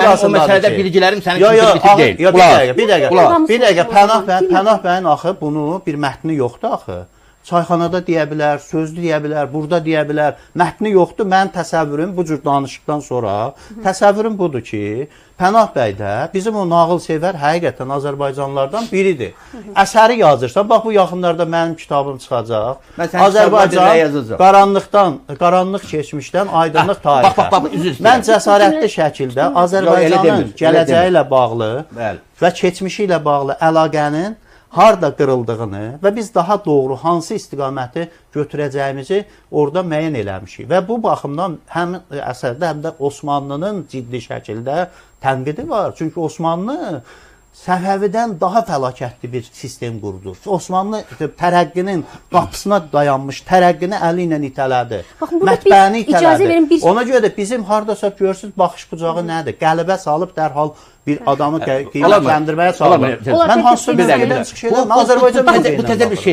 O məsələdə bilgilərim sənin kimi bitir deyil. Yox, bir dəqiqə, bir dəqiqə. Pənah bəyin axı bunu bir mətni yoxdur axı. Çayxanada deyə bilər, sözlü deyə bilər, burada deyə bilər. Mətni yoxdur. Mənim təsəvvürüm bu cür danışıqdan sonra təsəvvürüm budur ki, Pənah bəy də bizim o nağıl sevər həqiqətən Azərbaycanlılardan biridir. Əsəri yazırsan, bax bu yaxınlarda mənim kitabım çıxacaq. Azərbaycan qaranlıqdan, qaranlıq keçmişdən aydınlıq tarixə. Bax, bax, üzr istəyirəm. Mən cəsarətli şəkildə Azərbaycanın gələcəyi ilə bağlı və keçmişi ilə bağlı əlaqənin harda qırıldığını və biz daha doğru hansı istiqaməti götürəcəyimizi orada müəyyən eləmişik. Və bu baxımdan həm əsərdə, həm də Osmanlının ciddi şəkildə tənqidi var. Çünki Osmanlı Səfəvidən daha fəlakətli bir sistem qurdu. Osmanlı tərəqqinin qapısına dayanmış, tərəqqini əli ilə itələdi. Mətbəəni itələdi. Ona görə də bizim haradasa görürsünüz, baxış bucağı nədir? Qəlibə salıb dərhal bir adamı qiymətləndirməyə çalışır. Mən hansı mövqedən çıxış edirəm? Azərbaycan mövqeyindən. Bu təzə bir şey.